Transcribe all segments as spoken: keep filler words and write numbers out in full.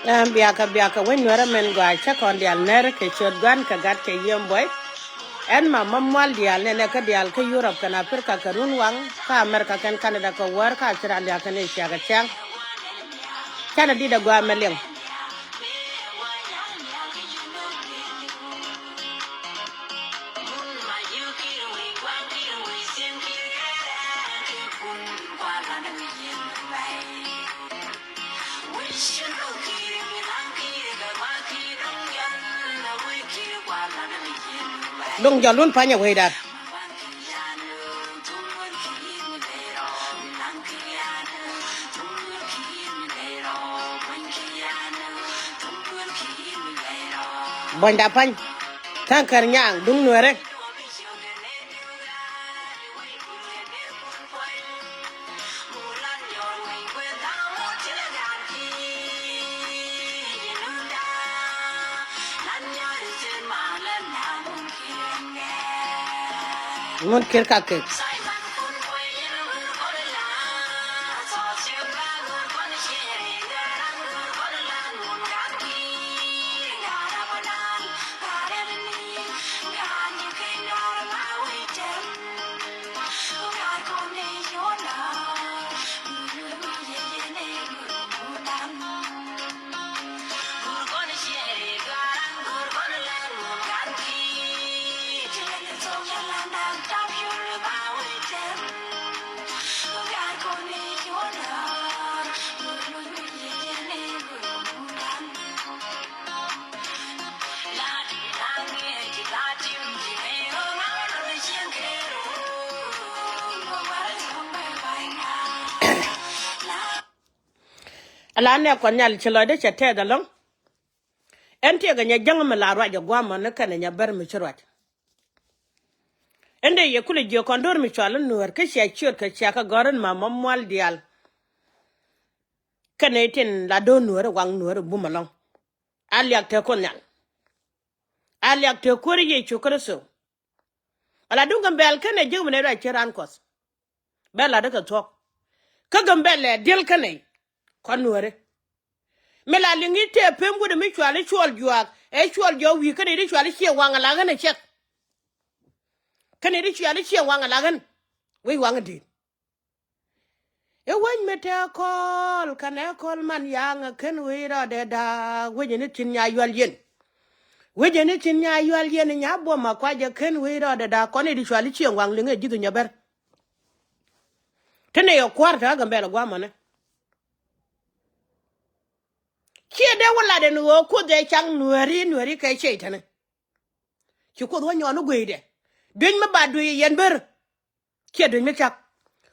Ɛn biakä biakä wec Nuɛrä min gɔaa cä kɔn diaal nɛr kɛ ciöt Gua̱n kɛ Gat kɛ Yiëë Buɔy. Ɛn ma ma mual diaal nɛnɛ kä diaal kä Yurop kɛn Aprika kɛ run waŋ kä Amerika kɛn Kanada kɛ wäär kä Australia kɛn Asia kɛ cäŋ. Canɛ di̱t ɛ gɔaa mɛ liŋ. Duŋ jɔl wun pa̱nyɛ wecdan. Buɔ̱nyda pa̱ny. Tha̱a̱ŋ kär nyaŋ duŋ Nuɛrɛ. Ŋun kir ka kek. Ala nɛ Kuɔth Nhial ci lɔcdä cɛ tɛth ɛlɔ̱ŋ. Ɛn tiɛɛkɛ nyɛ jäŋ mi la ruac ɛ gua̱a̱mɔ ni kɛnɛ nyɛ bär mi ci ruac. Ɛn dee yɛ kulɛ jiök kɔn do̱r mi cɔal in Nuäär kä cia ciöt kɛ cia kɛ gɔ̱r in ma ma mual diaal. Kɛnɛ tin la do̱r Nuäär waŋ Nuäär bum ɛlɔ̱ŋ. A liak te Kuoth Nhial. A liak te kuäär Yecu Kritho. Ala duŋ Gambɛl kɛnɛ ji̱k mi nɛ ruac ci raan Kuɔth. Bɛ lat dä kɛ thuɔ̱k. Kä Gambɛl lɛ diɛl kɛnɛ kɔn Nuääri. Mi la liŋ i̱ tëë pem wut mi cuali cuɔl juaak ɛ cuɔl jɔk wi̱i̱ kɛnɛ i̱ cuali ciɛ waŋ ala ɣän ɛ cɛk. Kɛnɛ i̱ cuali ciɛ waŋ ala ɣän. Wec waŋ i̱ di̱i̱t. I̱ wec mi tëë kɔɔl kɛnɛ kɔl man yaŋ ɛ kɛn wec rɔɔdɛ da̱a̱k wec ni tin nya yual yɛn. Wec ni tin nya yual yɛn nya buɔm a kuac ɛ kɛn wec rɔɔdɛ da̱a̱k kɔn i̱ di cuali ciɛ waŋ liŋ ɛ ji̱th nyɛ bär. Ti nɛ yɛ kua̱r te ɣä Gambɛl ɛ gua̱a̱mɔni. Ciɛ dee wä lat ɛn ɣöö Kuoth ɛ cak Nuääri, Nuääri kɛ ciɛ i̱ tɛnɛ. Ci Kuoth wä nyɔɔn i̱ gueydɛ. Dueny mi ba duey yɛn bär. Ciɛ dueny mi cak.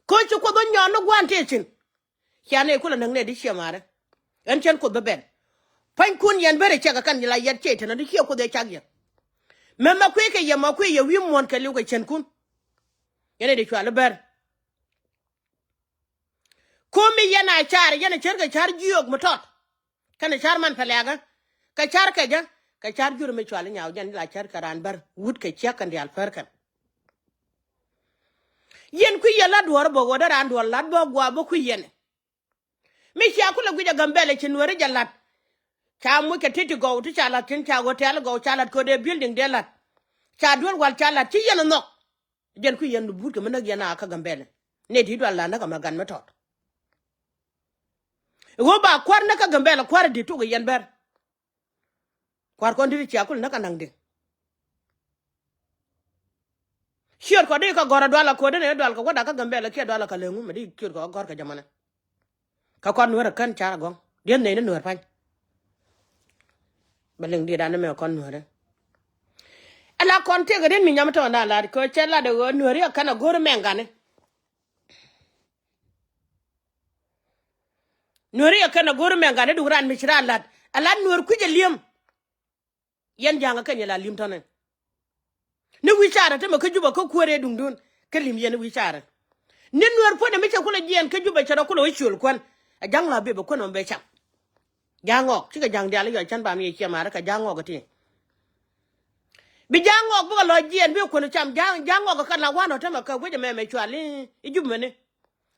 Kä ci Kuoth wä nyɔɔn i̱ gua̱a̱n tëë thi̱n. Cia nɛy kulɛ näk nɛy di ciɛ ma̱a̱rä. Ɛn cän Kuoth bä bɛn. Pa̱nykun yɛn bär ɛ cɛk ɛ kɛn la yɛt ciɛ i̱ tɛnɛ di ciɛ Kuoth ɛ cak yɛ. Mɛmɛ kui̱ kɛ yɛ mɔ kui̱ yɛ wi̱i̱ muɔ̱ɔ̱n kɛ li̱w kɛ cänkun. Yɛn ɛ di cual i̱ bär. Ko̱mi yɛn a car yɛn a cär kɛ car jiök mi tɔt. Kɛnɛ car man pɛlɛɛkä kɛ car kɛ jɛ kɛ car jur mi cual inyaaw jɛn la cär kɛ raan bär wut kɛ ciek kɛn diaal pär kɛn. Yɛn kui̱ yɛn la duɔ̱ɔ̱r bä ɣöö dee raan duɔ̱ɔ̱r lat bä gua̱a̱ bä kui̱ yɛn. Mi cia kulɛ guic a Gambɛl ci Nuääri jɛ lat. Ca muc kɛ ti̱ti̱ gɔw ti ca lat thi̱n ca hotel gɔw ca lat köödɛ building dee lat. Ca duel wal ca lat ci yɛn nhɔk. Jɛn kui̱ yɛn buut kɛ mi näk yɛn a kä Gambɛl. Nɛ ti dual la näk amɛ gan mi tɔt. Ɣöö ba kua̱r näk kä Gambɛl kua̱r di tuk yɛn bɛr. Kua̱r kɔn di cia kul näk kä naŋ di. Ciöt kɔ di kä gɔr a dual a ko̱dɛ nɛ dual kɛ wäda kä Gambɛl kiɛ dual a kä leŋu mɛ di ciöt kɔ gɔr kɛ jamanɛ. Kä kɔn Nuäär ɛ kän car a gɔŋ dieth nɛy ni Nuäär pa̱ny. Bɛ liŋ diet an mɛ kɔn Nuäärɛ. Ala kɔn tëëk rin mi nyam tɔɔnda lat kɛ cɛ lat ɛ ɣöö Nuääri ɛ kän a go̱r mɛŋ gani. Nuääri ɛ kän a go̱r mɛŋ gani duŋ ran mi ci ran lat. Ala Nuäär kui̱c ɛ li̱em. Yɛn ja̱a̱ŋ ɛ kɛn yɛ la li̱em tɔ̱nɛ. Ni wi̱i̱ carɛ te mɛ kä Jubɛ kä kuäär ëë duŋdun kä li̱em yɛn ni wi̱i̱ carɛ. Ni Nuäär puɔ̱nydɛ mi cɛ kulɛ jiɛɛn kä Jubɛ cɛ rɔ kulɛ wä ciöl kuän. Ɛ ja̱ŋ la bepɛ kuän ɔm bɛ cam. Ja̱a̱ŋ ŋɔk cikɛ ja̱ŋ diaal i̱ yɔc cän ba mi yɛ ciɛ ma̱a̱rä kɛ ja̱a̱ŋ ŋɔk ɛ ti. Bi ja̱a̱ŋ ŋɔk bikɛ lɔ jiɛɛn bi kuän cam ja̱a̱ŋ ja̱a̱ŋ ŋɔk ɛ kɛn la wa̱n ɔ te mɛ kɛ wecɛ mɛmɛ cual i̱ Jubɛ mɛni.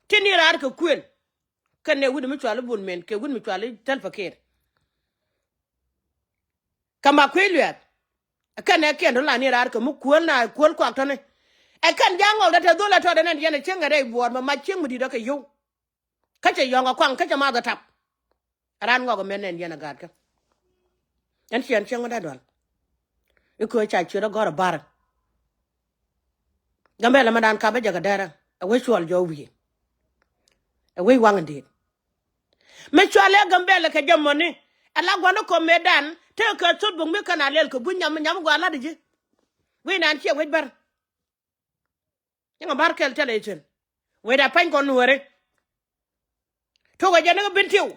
Ti ni raar kɛ kuël. Kɛn nɛ wut mi cual i̱ Bul Mɛn kɛ wut mi cual i̱ Thälpä Kiir. Kä ma kui̱ luɛth. Ɛ kɛn ɛ kiɛn rɔ la ni raar kɛ mi kuäl na kuäl kuak tɔ̱ni. Ɛ kɛn ja̱a̱ŋ ŋɔk dee te dhol ɛ tɔ̱ dee nɛn yɛn ɛ cieŋ ɛ rɛy buɔɔr mɛ mac cieŋ mi di̱t ɛ kɛ yio̱w. Kä cɛ yɔ̱ŋ ɛ kuaŋ kä cɛ math ɛ tap. Ɛ raan ŋɔk ɛ mɛn nɛn yɛn ɛ gaatkä. Ɛn ciɛn cieŋ wä dee dual. I̱ köö ca ciöt ɛ gɔ̱r ɛ ba̱r. Gambɛl ɛmɛ daan kap ɛ jɛ kɛ dɛrɛ ɛ wec cuɔl jɔɔk wi̱i̱. Ɛ wec waŋ in di̱i̱t. Mi cual ɛ Gambɛl kɛ jɛ mɔni. Ɛ la gua̱n ɛ kɔm mëë dan tekɛ kɛ thot bok mi kɛn a lɛl kɛ buny nyam nyam gua̱a̱ lat ji̱. Wi̱i̱ naan ciɛ wec bär. Cäŋ a ba̱r kɛl tɛl ɛ cin. Wecda pa̱ny kɔn nuääri. Tuɔkɛ jɛ ni kä Bentiu.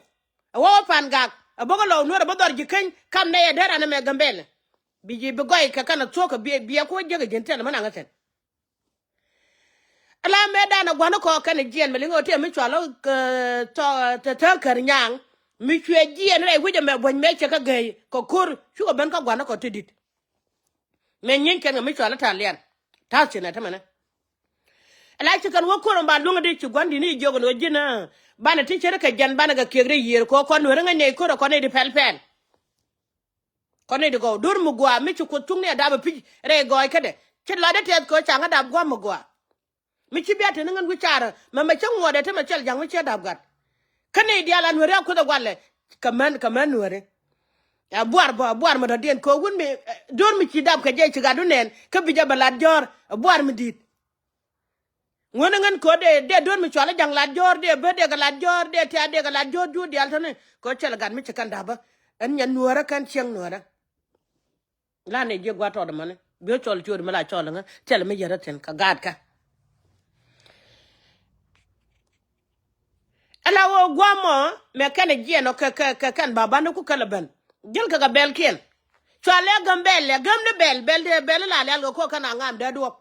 Ɛ wä wä Pangak ɛ bä kä lɔw nuäär ɛ bä dhɔr ji̱ keny kam nɛy ɛ dee ran ɛmɛ Gambɛl. Bi ji̱ bi gɔy kɛ kɛn ɛ thuɔ̱k kɛ biɛ biɛ kuɔ jiäk ɛ ji̱n tɛl män aŋä thi̱n. Ala mëë dan ɛ gua̱n ɛ kɔɔk kɛn ɛ jiɛn mɛ liŋ ɛ wä tëë mi cual ɛ tɔ̱ tɛ thäk kär nyaŋ. Mi cuɛ jiɛn rɛy wi̱c ɛmɛ buɔ̱ny mëë cɛ kä gɛy kɛ ko̱r cukɛ ben kä gua̱n ɛ kɔɔk ti di̱t. Mëë nyieny kɛn kɛ mi cual i̱ Talian. Ta̱a̱ thi̱n ɛ tämɛnɛ. Ala ci kɛn wä ko̱r ɔm ba luäŋ di ci gua̱n di̱t ni jiök ɛn ɣöö ji̱n ɛ banɛ ti ceri kɛ jɛn banɛ kɛ kiɛk rɛy yiëër kɛ ɣöö kɔn nuääri ŋäc nɛy ko̱r ɛ kɔn nɛy di pɛl pɛl. Kɔn nɛy di gɔw do̱r mi gua̱a̱ mi ci Kuoth cuŋ ni ɛ dap ɛ pi̱c rɛy gɔɔy kädɛ ci lɔcdɛ tɛth kɛ ɣöö ca ŋä dap gua̱a̱ mi gua̱a̱. Mi ci bia te ni ŋän wi̱c carä mɛ mɛ cä ŋuɔ̱t ɛ te mɛ cɛl ja̱ŋ mi ciɛ dap gat. Kä nɛy diaal a nuääri a Kuoth ɛ gua̱lɛ. Kɛ män kɛ män nuääri. Ɛ buar bä ɛ buar mi dɔ̱diɛn kɛ wun mi do̱r mi ci dap kɛ jɛ ci gatdu nɛn kä bi jɛ bɛ lat jɔ̱ɔ̱r ɛ buar mi di̱i̱t. Ŋuän ɛ ŋän kɛ dee dee do̱r mi cual ɛ ja̱ŋ lat jɔ̱ɔ̱r dee bä dee kɛ lat jɔ̱ɔ̱r dee tiaat dee kɛ lat jɔ̱ɔ̱r juut diaal tɔ̱ni kɛ cɛl gat mi ci kɛn dapä. Ɛn nyɛ nuäärä kɛn cieŋ nuäärä. La nɛ jiɛ gua̱a̱r tɔɔt ɛmɔni bi ɣä cɔl ciööt mi la cɔl ɛŋä thilɛ mi yɛt ɛ thi̱n kɛ gaatkä. Ala ɣöö gua̱a̱r mɔ mɛ kɛn ɛ jiɛn ɔ kɛ kɛ kɛ kɛn ba bandiku kɛl ɛ ben. Jil kɛ kɛ bɛlkiɛn. Cua lɛ gäm bɛl lɛ gäm ni bɛl bɛl dee bɛl la lɛl kɛ ko̱ kɛn a ŋa̱a̱m dee duɔ̱p.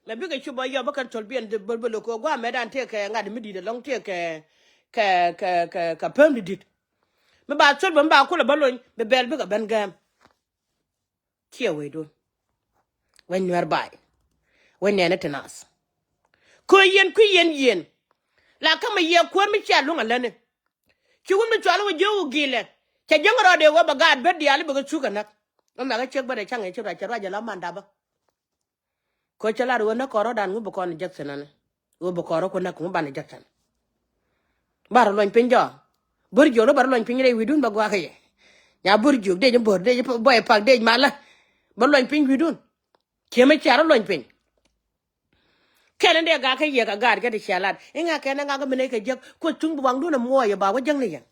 Mɛ bikɛ cu bä yɔp bä kɛn thol biɛn bä bä lo̱k kɛ gua̱a̱r mɛ dan tëë kɛ ŋa̱t mi di̱t ɛlɔ̱ŋ tëë kɛ kɛ kɛ kɛ kɛ päm di̱t di̱t. Mi ba thol bä mi ba kulɛ bä lony bi bɛl bikɛ ben gäm. Ciɛ wecdun. Wec nuɛr bay. Wec nɛɛni ti nath. Köö yien kui̱ yien yien. La kä mi yiɛk kuäär mi cia luŋ aläni. Ci wun mi cual wä jiök wä gilɛ. Cɛ jiäŋ rɔɔdɛ wä bɛ gaat ber diaal i̱ bɛ kɛ thuk kɛ näk. Ɣän mɛk kä ciek bä dee caŋ ɛ ci ruac cɛ ruac ɛ la man dapä. Kɛ cɛ lar ɣöö näk kɔn rɔ̱dan ŋu bi kɔn jek thi̱n ɛnɛ. Ɣöö bi kɔn rɔ̱ ku näk ŋu banɛ jek thi̱n. Ba rɔ luɔny piny jɔak. Bör jiök rɔ ba rɔ luɔny piny rɛy wi̱i̱dun ba gua̱a̱k kɛ yɛ. Nya bör jiök dec in bör dec in bɔy pak dec malä. Ba luɔny piny wi̱i̱dun. Ciemɛ cia rɔ luɔny piny. Kɛn in dee gak kä yiëk a gaat kɛ ti cia lat iŋa kɛn in ŋak in bi nɛy kɛ jiäk kuɛ cuŋ bi waŋdun in muɔɔyɛ ba wä jäŋni yɛn.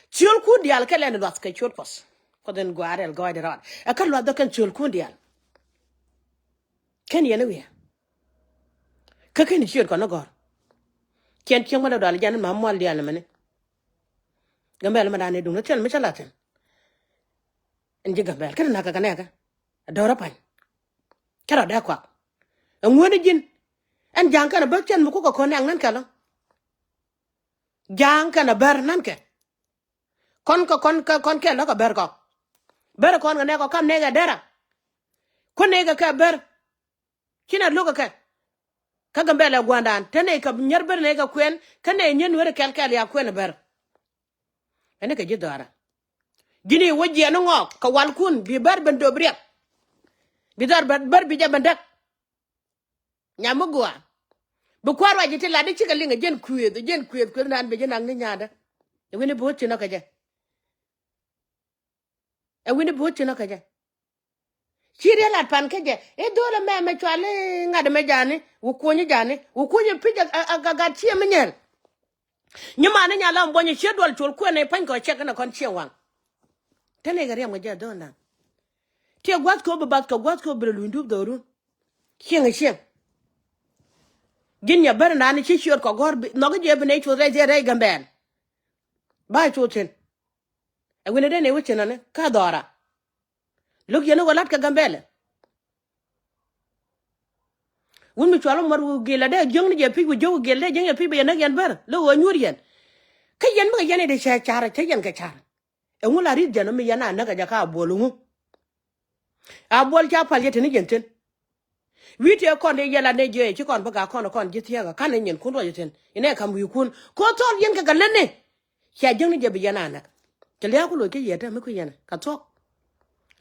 Ciöl kun diaal kɛ lɛn in luath kɛ ciöt Kuɔth. Kuɔth in gua̱a̱r rɛl gɔɔydɛ rɔɔd ɛ kä luath dhɔk kɛn ciöl kun diaal. Kɛn yɛn i̱ wi̱i̱ kä kɛn i̱ ciöt kɔn i̱ gɔ̱r. Ciɛn cieŋ wälä dual jɛn in ma muɔl diaal in mɛni. Gambɛl in ma da̱a̱n i̱ duŋ ni thil mi cä la̱thin. In ji̱ Gambɛl kɛn in na̱k kɛ kɛ nɛɛkä. Do̱rä pa̱ny. Cä rɔ dee kuak. Ɛŋuäni ji̱n. Ɛn ja̱a̱ŋ kɛn a bäk cɛn mi kukɛ kɔn nɛ̈k nän kɛ lɔ. Ja̱a̱ŋ kɛn a bär nän kɛ. Kɔn kɛ kɔn kɛ kɔn kɛ lɔ kɛ bär kɔ. Bär kɔn kɛ nɛɛk kɔ kam nɛɛk ɛ dɛra. Kuän nɛɛk kɛ kɛ bär. Ci nɛ lo̱k kɛ kɛ. Kä Gambɛl ɛ gua̱ndan te nɛy kɛ nyier ber nɛy kɛ kuɛn kä nɛy nyier nueeri kɛl kɛl ya kuɛn ɛ ber. Ɛn ni kɛ ji̱ dhɔaarä. Ji̱n i̱ wä jiɛn ni ŋɔɔk kɛ walkun bi ber ben döp riɛk. Bi dhɔr ber bi jɛ ben däk. Nyam mi gua. Bi kua̱r ruac ji̱ ti lat i̱ cikɛ liŋ ɛ jiɛn kuëëth ɛ jiɛn kuëëth kuëëth naan bi ji̱ naŋ ni nyaatdä. Ɛ wi̱n i̱ bi wä ci nɔ kɛ jɛ. Ɛ wi̱ni bi wä ci nɔ kɛ jɛ. Ci riɛ lat pan kä jɛ i̱ dho̱l ɛmɛ mɛ cual i̱ ŋa̱t ɛmɛ jani wä kuɔ̱ny jani wä kuɔ̱ny pi̱c a gat ciɛ mi nyɛl. Nyi mani nya lam buɔ̱nyɛ ciɛ duɔl col kuɛn ɛ pa̱ny kɔ cɛk kɛnɛ kɔn ciɛ waŋ. Tɛn ɛ kɛ riɛm kɛ jɛ dho̱l nan. Tiɛ gua̱th kɛ wä bi bath kɛ gua̱th kɛ wä bi rɛ luny dup dhorun. Cieŋ ɛ cieŋ. Ji̱n nya bär nani ci ciöt kɔ gɔ̱r nhɔk i̱ jɛ bi nɛ cuoth rɛy thiɛ rɛy Gambɛl. Ba cuoth thi̱n. Ɛ wi̱n ɛ den ɛ wi̱c ci nani kä dhɔra. Lo̱k yɛn i̱ wä la̱t kɛ Gambɛlɛ. Wun mi cual wä muɔr wi̱i̱ gilɛ dee jiäŋni jɛ pi̱c wi̱i̱ jiäk wi̱i̱ gilɛ dee jiäŋni jɛ pi̱c bɛ yɛn näk yɛn bär lo̱k ɣöö nyuur yɛn. Kä yɛn bikɛ yɛn i̱ di cɛ car cä yɛn kɛ car. Ɛŋu la ri̱th jɛn mi yɛn a näk kɛ jɛ ka a buɔl ɛŋu. A buɔl ca pal yɛ teni yɛn thi̱n. Wi̱i̱ tëë kɔn dee yɛl a nɛ jiɛ ci kɔn bi gak kɔn kɔn ji̱ thiäkä ka̱n ni nyinkun ruɔc thi̱n inɛ ka̱m wi̱i̱kun ko̱ thɔl yɛn kɛ kɛ lätni. Cia jiäkni jɛ bi yɛn a näk. Cɛ lia̱a̱ ku loc kä yiëë te mi ku yɛn kä thuɔ̱k.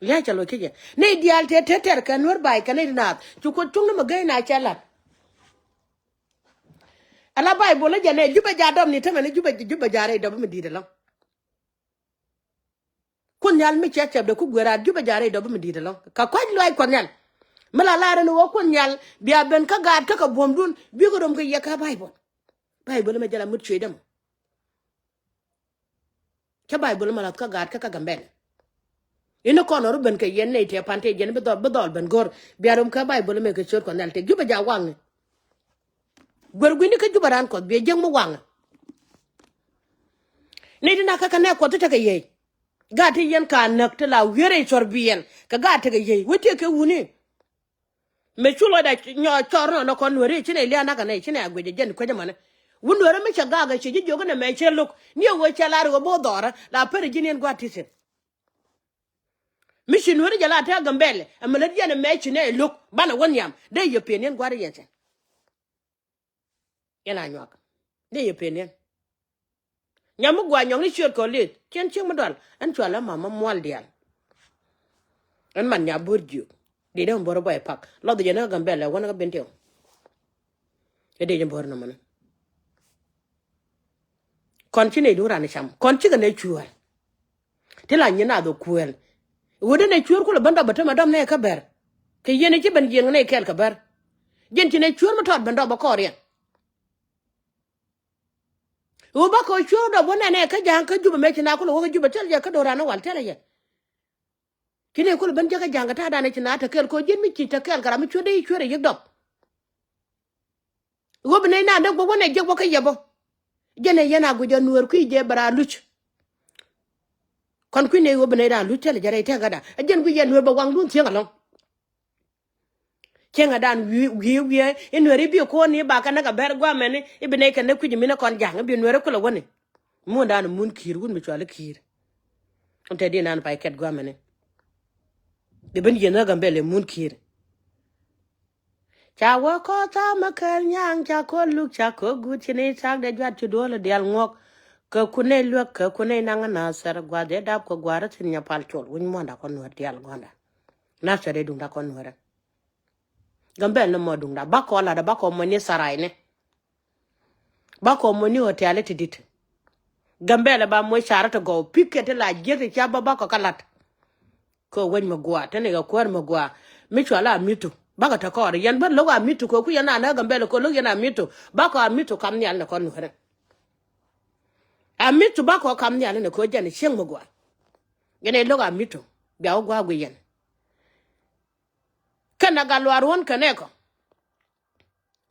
Lia̱a̱ cɛ loc kä jɛ. Nɛy diaal tëë tëë tɛr kɛ Nuäär ba̱a̱y kɛ nɛy ti naath. Ci Kuoth cuŋni mi gäy na cɛ la̱t. Ala Baybol ni jɛ nɛ Jubɛ ja̱ dɔm ni tämɛ ni Jubɛ, Jubɛ ja̱ rɛy dɔp mi di̱i̱t ɛlɔ̱ŋ. Kuoth Nhial mi cɛ cɛp dee ku guer raar Jubɛ ja̱ rɛy dɔp mi di̱i̱t ɛlɔ̱ŋ. Kɛ kua̱c luaac Kuɔth Nhial. Mi la la̱r ɛn ɣöö Kuoth Nhial bia ben kä gaat kä kɛ buɔ̱mdun bikɛ rom kɛ yɛ kä Baybol. Baybol mɛ jɛ la mut cuëëc dämɔ. Cä Baybol mɛ la̱th kä gaat kä kä Gambɛl. Ini kɔn ɔ ru ben kɛ yɛn nɛy tëë pan tëë jɛn bi dhɔl, bi dhɔl ben go̱r. Bia rom kä Baybol mɛ kɛ ciöt Kuɔth Nhial tëk Jubɛ ja̱ waŋni. Guer gui̱ni kä Jubɛ raan Kuɔth biɛ jiäk mi waŋɛ. Ni ti na kä kɛ nɛ Kuɔth ti tekɛ yiey. Gaat ti yɛn ka näk ti la wi̱i̱ rɛy cuɔr biɛl kɛ gaat tekɛ yiey wä tiek kɛ wuni. Mëë cu lɔcda nyɔ cɔr nɔ nɔ kɔn Nuääri ci nɛ lia̱a̱ nakä nɛ ci nɛ a guic ɛ jɛn kuecä mɔnɛ. Wun Nuääri mi cɛ gak ɛ ci ji̱ jiök inɛ mɛ cɛ lo̱k ni ɛ ɣöö cɛ lar ɣöö bo̱o̱ dhɔrä la pɛr ji̱n yɛn gua̱a̱th ti thi̱n. Mi ci Nuääri jɛ la tɛ̈ Gambɛl ɛmɛ lät yɛn ɛmɛ ci nɛ lo̱k banɛ wä nhiam dee yɛ pen yɛn gua̱a̱th yɛn thi̱n. Yɛn a nyuak. Dee yɛ pen yɛn. Nyam mi gua̱a̱ nyɔŋ ni ciöt kɔ lieth. Cien cieŋ mi dual. Ɛn cual ɛ mama mual diaal. Ɛn man nya bo̱r jiök. Di dee mi bo̱r bɔy pak. Lɔth jɛ ni kä Gambɛl ɛ wän kä bin tiɛw. Ɛ dee jɛ bo̱r nɔmɔ ni. Kɔn ci nɛy duŋ ran cam. Kɔn cikɛ nɛy cuäär. Ti la nyin a dhok kuɛl. Ɣöö dee nɛ cuäär kulɛ ben dɔp bɛ temɛ dɔm nɛ kä bɛr. Kɛ yɛn i̱ ci ben jiɛn ŋä nɛ kɛɛl kɛ bɛr. Jiɛn ci nɛ cuäär mi tɔt ben dɔp bɛ kɔɔr yɛn. Ɣöö bä kɛ cuäär dɔp wä nɛ nɛ kä ja̱a̱ŋ kä Jubɛ mɛ ci na kulɛ wä kä Jubɛ thilɛ yɛ kä do̱ran i̱ wal thilɛ yɛ. Ci nɛ kulɛ ben jɛ kä ja̱a̱ŋ kɛ ta̱a̱ dan i̱ ci na te kɛɛl kɛ ɣöö jiɛn mi ci te kɛɛl kɛ ram mi cuäär dee i̱ cuäär i̱ yik dɔp. Ɣöö bi nɛy naan dee guɔ̱p wä nɛ jiɛk wä kä yɛp ɔ. Jɛn ɛ yɛn a guic ɛ Nuäär kui̱ jɛ bɛ raan luc. Kɔn kui̱ nɛy ɣöö bi nɛy raan luc thilɛ jɛ rɛy tɛ̈käda. Ɛ jɛn guic yɛ Nuäär bɛ waŋdun thiäŋ ɛlɔ̱ŋ. Cieŋɛ dan wi̱i̱ wi̱i̱ wi̱i̱ i̱ Nuääri bi ko̱n i̱ ba kɛ näk a bɛr gua̱a̱mɛni i̱ bi nɛy kɛ näk kui̱c i̱ mi ni kɔn ja̱ŋ i̱ bi Nuääri kulɛ wäni. Mun dan mun ki̱i̱r wun mi cuali ki̱i̱r. Ɛn te di nan pay kɛt gua̱a̱mɛni. Di ben yieth näk Gambɛl i̱ mun ki̱i̱r. Ca wä kɔth tha̱a̱ŋ mi kɛɛl nyaŋ ca ko̱ luk ca ko̱ guut ci ni cak dee juat ci duɔ̱ɔ̱l diaal ŋuɔ̱k. Kɛ kun nɛy luäk kɛ kun nɛy naŋ ɛ nathɛr gua̱a̱th dee dap kɛ gua̱a̱r thi̱n nya pal col wi̱ny muɔ̱ɔ̱nda kɔn nuäär diaal gua̱a̱nda. Nathɛr dee duŋda kɔn nuäärä. Gambɛl ni mɔ duŋda bakɔ latdä bakɔ mɔni tharayni. Bakɔ mɔni hotel ti dit. Gambɛl ba mɔ carä ti gɔw pikɛ ti la jiäk ti ca bä bakɔ kä lat. Kɛ wec mi gua̱a̱ teni kɛ kuäär mi gua̱a̱ mi cual a mitu bakɔ te kɔɔr yɛn bä lo̱k a mitu kɛ ku yɛn a nä Gambɛl kɛ lo̱k yɛn a mitu bakɔ a mitu kam nhial ni kɔn nuäärä. A mitu bakɔ kam nhial ni kɛ jɛn cieŋ mi gua̱a̱. Yɛn ɛ lo̱k a mitu bia wä gua̱a̱ guic yɛn. Kɛn a gat luaar ruɔ̱n kɛn ɛ kɔ.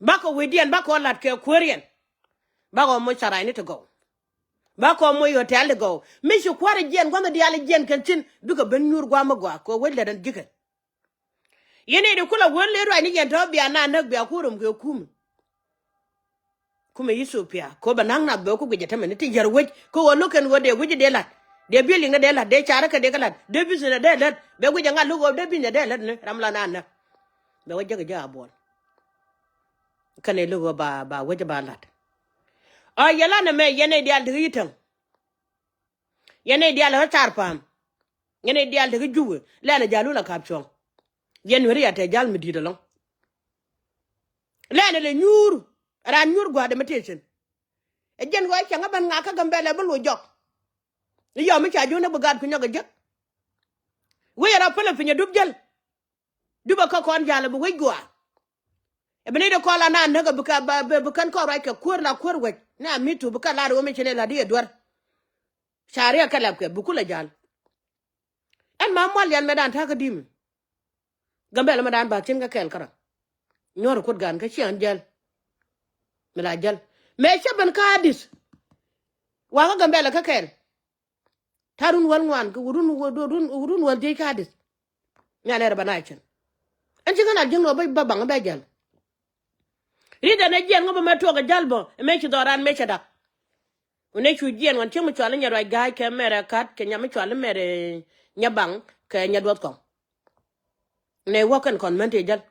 Bakɔ wecdiɛn bakɔ lat kɛ kueeriɛn. Bakɔ moc carayni ti gɔw. Bakɔ moc hotel ti gɔw mi ci kua̱r jiɛn gua̱nh diaal jiɛn kɛn cin bikɛ ben nyuur gua̱a̱m mi gɔaa kɛ wec lät ɛn ji̱kɛ. Yɛn i̱ di kulɛ wee lëë ruacni yɛn tɔ̱ bia na näk bia kurum kɛ kum. Kumɛ Ithiopia kɛ ɣöö bɛ na̱ŋ nath bɛ wä ku guic ɛ tämɛ ni ti yär wec kä ɣöö lo̱k kɛn ɣöö dee wec dee la̱t dee building ni dee la̱t dee carä kɛ dee kä la̱t dee business dee la̱t bɛ guic ɛ ŋa̱t lo̱k ɣöö dee business dee la̱t ni ram la na näk. Bɛ wä jäk ɛ jɛ a buɔl. Kɛn ɛ lo̱k ɣöö ba ba wec ba la̱t. Ɔ yɛ la̱t nɛmɛ yɛn nɛy diaal tekɛ yi̱täŋ. Yɛn nɛy diaal tekɛ car pa̱a̱m. Yɛn nɛy diaal tekɛ juwɛ lɛn ɛ ja̱l wun a ka̱p cuɔ̱ŋ. Yɛn nueri a te ja̱l mi di̱i̱t ɛlɔ̱ŋ. Lɛn ɛ lɛ nyuur. Raan nyuur gua̱a̱r dee mi tëë cin. Ɛ jɛn ɣöö cäŋ ɛ ben ŋa̱k kä Gambɛl ɛ bi loc jɔk. Ni yɔm mi ca juun ɛ bi gaat ku nyɔk ɛ jek. Wec ɛ rɔ pälɛ piny ɛ dup jäl. Dup ɛ kä kɔn ja̱l ɛ bi wec gua̱a̱. Ɛ bi nɛy dee kɔn la naan näk ɛ bi kɛ ba bi kɛn kɔn ruac kɛ kuäär la kuäär wec ni a mi̱tu bi kɛn la ri wä mi ci nɛ la di ɛ duer. Ca riɛk kɛ lɛp kɛ bi kulɛ ja̱l. Ɛn ma mual yɛn mɛ dan ta̱kä di̱i̱mi. Gambɛl mɛ dan ba thi̱n kä kɛɛl kärä. Nyuɔ̱r kut gan kä ciaŋ jäl. Mi la jäl mëë cä ben kä Adith. Wakä Gambɛl kä kɛɛl. Ta̱ run wäl ŋuan kɛ run run run wäl dhiec kä Adith. Nyan ɛr ba na cin. Ɛn ci ŋän a jiäŋ ni wä ba baŋ bɛ jäl. Ri̱t ɛn ɛ jiɛn ŋä bä mɛ tuɔk ɛ jäl bä ɛ mëë ci dhɔran mëë cɛ dak. Wä nɛ cu jiɛn wan cieŋ mi cual inyɛ ruac ga̱a̱c kɛ mɛrɛ ka̱t kɛ nyam mi cual imɛrɛ nyɛ baŋ kɛ nyɛ duɔth kɔŋ. Nɛ wä kɛn kɔn män tëë jäl.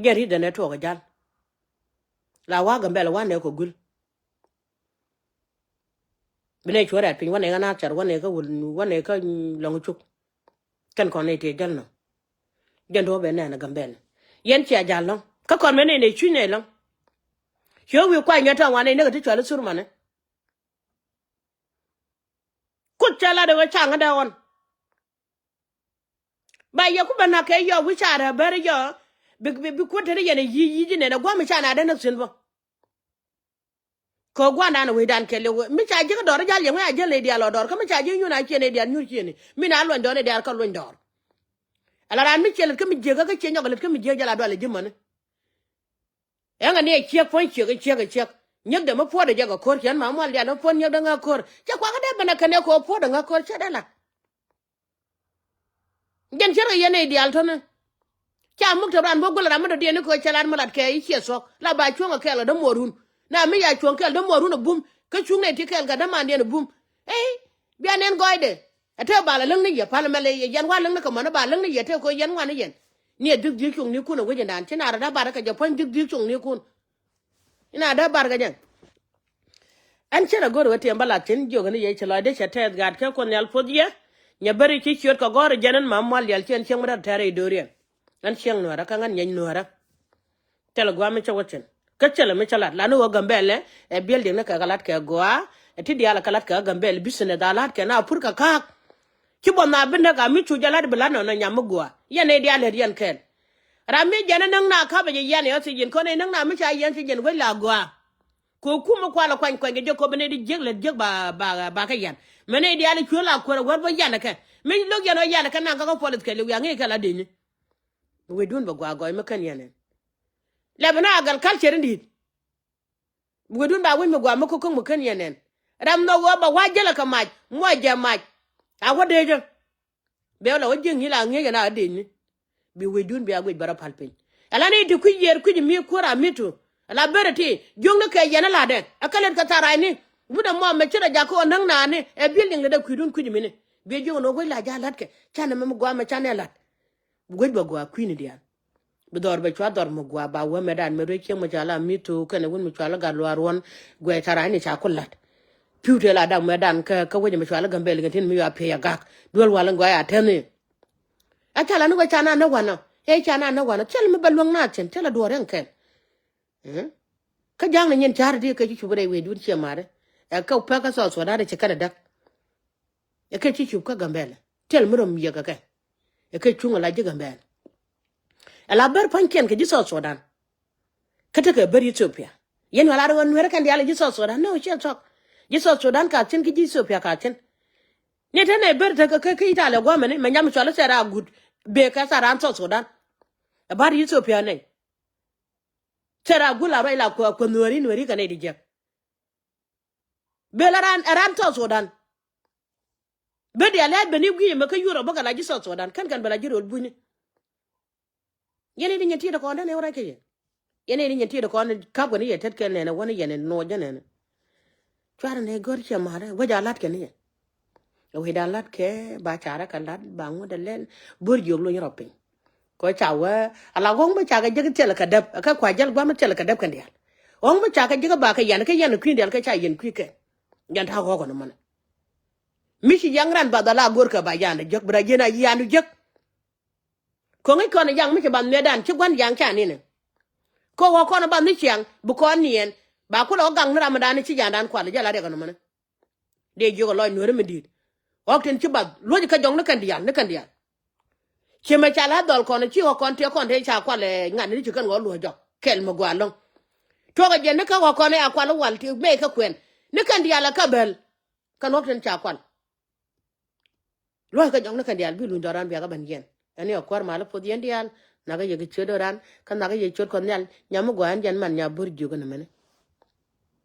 Jɛn ri̱t ɛn ɛ tuɔk ɛ jäl. La wa̱a̱ Gambɛl wa̱a̱ nɛ kɔ gul. Bi nɛ cuɛ rɛ̈t piny wanɛ kä Nathɛr, wanɛ kä Wul, wanɛ kä, mm, Lɔŋ Cuk. Kɛn kɔn nɛ tëë jäl nɔ. Jɛn duɔ̱ɔ̱p ɛ nɛn ɛ Gambɛl. Yɛn cia jal lɔ̱ŋ. Kä kɔn mëë nɛ nɛ cuc nɛ lɔ̱ŋ. Ciö wi̱i̱ kuany nyɛ tɔ̱ wanɛ nɛ kɛ ti cual i̱ thur manɛ. Kut cɛ lat ɛ ɣöö ca ŋädɛ ɣɔn. Ba yɛ ku bä nak kɛ yɔ wi̱c ca rɛ bär yɔ. Bi, bi, bi kuot te ni yɛn ɛ yic yic nɛn ɛ gua̱m ca na dee näk thi̱n bä. Kɛ gua̱ndan wecdan kɛ liw mi ca ji̱ kä dɔr jal yɛ ŋuɛ a jäl nɛ diaal ɔ dɔr kä mi ca ji̱ nyun a ciɛ nɛ diaal nyur ciɛ ni mi na luɔny dɔr nɛ diaal kä luɔny dɔr. Ala raan mi ciɛ lät kä mi jiäkä kä ciɛ nyɔk lät kä mi jiäk jal a dual ɛ ji̱ mäni. Ɛŋɛ ni ɛ ciek puɔ̱ny ciek ɛ ciek ɛ ciek. Nyäkdɛ mi puɔ̱t ɛ jɛ kɛ ko̱r ciɛn ma mual diaal mi puɔ̱t nyäkdɛ ŋä ko̱r cɛ kuakä dee ben ɛ kɛn ɛ kɛ ɣöö puɔ̱t ɛ ŋä ko̱r cɛ dee la. Jɛn cärkɛ yɛn nɛy diaal tɔ̱nɛ. Ca muk te ran bä guäl ram mi dɔ̱diɛn ni kɛ cɛ lat mi lat kɛ i̱ ciɛ thuɔ̱k la ba cuɔ̱ŋ ɛ kɛɛl kɛ dämuɔɔrun. Na mi ya cuɔ̱ŋ kɛɛl dämuɔɔrun ɛ bum kä cuŋ nɛy ti kɛɛl kɛ dämandiɛn ɛ bum. Ey, bia nɛn gɔɔydɛ. Ɛ te bal ɛ läŋ ni yɛ pal mɛl ɛ yɛn wa läŋ ni kɛ mɔni ba läŋ ni yɛ te kɛ yɛn wan ni yɛn. Ni ɛ dhi̱k dhi̱k cuŋnikun ɛ wec indan ci na rɔ da̱ bar kɛ jɛ puɔ̱ny dhi̱k dhi̱k cuŋnikun. Ina dee bar kɛ jɛ. Ɛn cɛ rɛ go̱r wä tiɛm bä lat thi̱n jiök ni yɛ cɛ lɔcdɛ cɛ tɛth gat kɛ Kuoth Nhial puɔth yɛ. Nyɛ beri ci ciöt kɛ gɔ̱r jɛn ɛn ma mual dial ci ɛn cieŋ mi rat tɛ̈r i̱ do̱riɛn. Ɛn cieŋ nuäärä kä ŋän nyɛny nuäärä. Thilɛ gua̱a̱ mi cä wä thi̱n kä thilɛ mi cä lat lan ni ɣöö Gambɛlɛ ɛ building ni kɛ kɛ lat kɛ gua̱a̱ ɛ ti diaal kɛ lat kɛ Gambɛlɛ business a lat kɛ na pur kɛ ka̱a̱k. Ci buɔth na bi näk a mi cu jɛ lat bi lat nɔnɔ nyam mi gua̱a̱ yɛn nɛy diaal lät yɛn kɛɛl. Ram mi jɛn ɛ näŋ na ka̱pɛ jɛ yɛn ɛ ɣä thiec yɛn kɔn ɛ näŋ na mi ca yɛn ci jɛn wec la gua̱a̱. Kɛ kum mi kual ɛ kuany kuany kɛ jɛ kop bi nɛy di jiäk lät jiäk ba, ba, ba kɛ yɛn. Mɛ nɛy diaal ɛ cuäl a kuäär ɛ wär bä yɛn ɛ kɛ mi lo̱k yɛn ɔ yɛn ɛ kɛ naŋ kä kä puɔlith kɛ liw yaŋ i̱ kɛ la deni. Bi wecdun bɛ gua̱a̱ gɔɔy mi kän yɛn ɛn. Lɛ bi na agriculture in di̱i̱t. Bi wecdun ba wec mi gua̱a̱ mi ko̱k ko̱k mi kän yɛn ɛn. Ram nhɔk ɣöö ba wa̱c jälɛ kɛ mac muɔc jɛ mac. A wä dee jɛ. Bɛ wä la wä ji̱ ŋi̱i̱c la ŋi̱eec ɛn a dee ni. Bi wecdun bi a guic bɛ rɔ pal piny. Ɛla ni ti kui̱c yiër kui̱c mi kuäär a mi̱tu. Ɛla beri ti jiökni kɛ yɛn ɛ la̱tdɛ ɛ kɛ lät kɛ tharay ni. Wut ɛmɔ mɛ ci rɔ jakä ɣöö näk naan ni ɛ building lät ɛ kui̱dun kui̱c mi ni. Bi jiök ɛn ɣöö guic la ja̱ la̱tkɛ canɛ mɛ mi gua̱a̱ mɛ canɛ la̱t. Guec bɛ gua̱a̱ kui̱ni diaal. Bi dhɔr bɛ cua dhɔr mi gua̱a̱ ba wä mɛtdan mɛ ruec cieŋ mi cua la mi̱th thok kɛnɛ wun mi cua la gat luaar ruɔ̱n. Guɛc tharay ni ca ku la̱t. Pi̱w tëë la dak mɛtdan kä, kä wec mi cua la Gambɛl kɛn tin mi yua piɛc a gak duel wal in gɔaa a tɛn i̱. A ca la ni wä ca na näk wanɔ ɛ ca na näk wanɔ thil mi bɛ luäŋ na thi̱n thil a duɔ̱ɔ̱r ɛn kɛn. Kä ja̱a̱ŋ ni nyin ca̱r di kɛ ci cup rɛy wecdun ciɛ ma̱a̱ri. Ɛ kɛ pek kä South Sudan ci kɛn a däk. Ɛ kɛ ci cup kä Gambɛl. Thil mi rɔm yɛ kɛ kɛ. Ɛ kɛ cuŋ a la ji̱ Gambɛl. Ɛ la ber pa̱nykiɛn kɛ ji̱ South Sudan. Kä tekɛ ber Ethiopia. Yɛn wala rɛ wä nuɛrɛ kɛn diaal ji̱ South Sudan. No, ciɛ thɔk. Ji̱ South Sudan ka thi̱n ki ji̱ Ethiopia ka thi̱n. Ni te nɛ ber tekɛ kɛ, kɛ Italy guamɛ ni mɛ nyam cual thɛr a gut. Bee kɛ thɛr an South Sudan. Ɛ bar Ethiopia nɛ. Thɛr a gut la ruac la kuɛ, kuɛ nuɛri, nuɛri kɛ nɛ di jiɛk. Bel a ran, a ran South Sudan. Bedi a lɛt beni gui̱i̱ mɛ kä Europe bä kɛ la ji̱ South Sudan kän kɛn bɛ la ji̱ rol bunyni. Yɛn ini nyin ti̱i̱t kɔn däni wä rɛc kɛ yɛ. Yɛn ini nyin ti̱i̱t kɔn kap kɛn yɛ tet kɛn nɛnɛ wä ni yɛn in nuɔc jɛ nɛnɛ. Cuarɛ ni gör ciɛ ma̱a̱rɛ wec a la̱t kɛn yɛ. Wec a la̱t kɛ ba carɛ kɛ la̱t ba ŋut a lɛl bo̱r jiök lony rɔ piny. Kɔ ca wee ala ɣɔ̱ŋ mi ca kɛ jek thilɛ kɛ däp kä kua jäl gua̱m mi thilɛ kɛ däp kɛn diaal. Ɣɔ̱ŋ mi ca kɛ jek ba kɛ yan kä yan kui̱n diaal kä ca yɛn kui̱ kɛn. Yan ta̱a̱ ɣɔ̱k kɔn mänɛ. Mi ci yaŋ ran ba dhɔl a go̱r kɛ ba yan jek bi ra jiɛn a yan jek. Ko̱ŋi̱c kɔn yaŋ mi ci ban miɛtdan ci gua̱n yaŋ ca ninɛ. Kɛ ɣɔ̱k kɔn ban ni ciaŋ bi kɔn niɛn ba kulɛ ɣɔ̱k gaŋ ni ramdan ci yandan kual jɛ la riɛk kɔn mänɛ. Dee jiök ɛ lɔc nueeri mi di̱i̱t. Ɣɔ̱k tin ci bath luɔ̱c kä jɔk ni kɛn diaal, ni kɛn diaal. Ci mɛ ca la dhɔl kɔn ci ɣɔ̱k kɔn tiɛ kɔn te ca kual ɛ ŋa̱t ni ci kɛn ɣɔ̱k luɔ̱c jɔk kɛl mi gua̱a̱ lɔ̱ŋ. Tuɔkɛ jɛ ni kä ɣɔ̱k kɔn ɛ a kual wal ti mɛy kä kuɛn ni kɛn diaal ɛ kä bäl. Kɛn ɣɔ̱k tin ca kual. Luɔ̱c kä jɔk ni kɛn diaal bi luny dhɔran biakä ben yɛn. Ɛn ni ɛ kuäär mal i̱ puɔth yɛn diaal. Nhakɛ yɛ kɛ ciöt ran kä nhakɛ yɛ ciöt kɔn nhial. Nyam mi gua̱a̱ ɛn jɛn man nya bo̱r jiök ɛn mɛni.